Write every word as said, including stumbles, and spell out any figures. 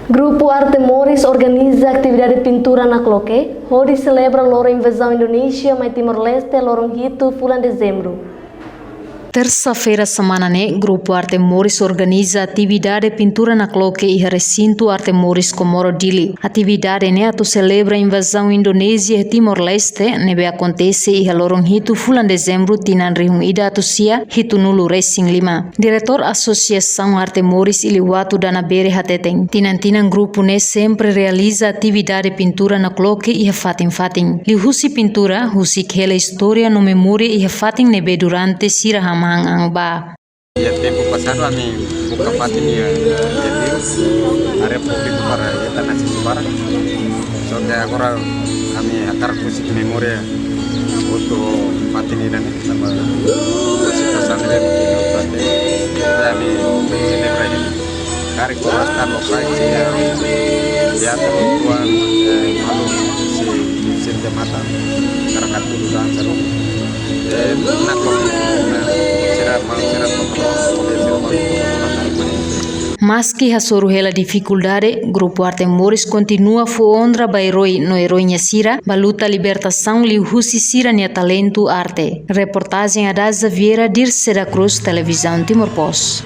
Grupu Arte Moris organiza atividade pintura nakloke, hodi selebra loron invazaun Indonézia mai Timor-Leste, loron hitu fulan Dezembru. Tersa-feira semana ne'e, Grupu Arte Moris organiza atividade pintura nakloke iha resintu Arte Moris Comoro Dili. Atividade ne'e atu selebra invazaun Indonézia iha Timor-Leste, ne'ebé akontese iha loron hitu fulan Dezembru tinan rihun ida atus sia hitunulu resin lima. Diretór Asosiasaun Arte Moris Iliwatu Dana Bere hateten, tinan-tinan grupu ne'e sempre realiza atividade pintura nakloke iha fatin-fatin. Liuhusi pintura, husik hela istória no memória iha fatin ne'ebé durante sira hamahan an ba. Iha tempu pasadu ami buka fatin iha, iha Dili, área públiku para iha tanah sisi barak. Só ke agora ami hakarak husik memória hotu fatin ida-ne'e, tanba situasaun ne'e mungkin fatin. Ami selebra iha. Karik ko asta lo kai sia, ya, tuan, eh, malu si, si te mata, karak atu dan seru. Eh, nak lo, na, sira malu, sira lo, sira malu. Maski hasoru hela difikuldade, Grupu Arte Moris kontinua fó onra ba eroi no eroiña sira ba luta libertasaun liuhusi sira-nia talentu arte. Reportajen Adaza Vieira, Dirce da Cruz, Televizaun Timor Post.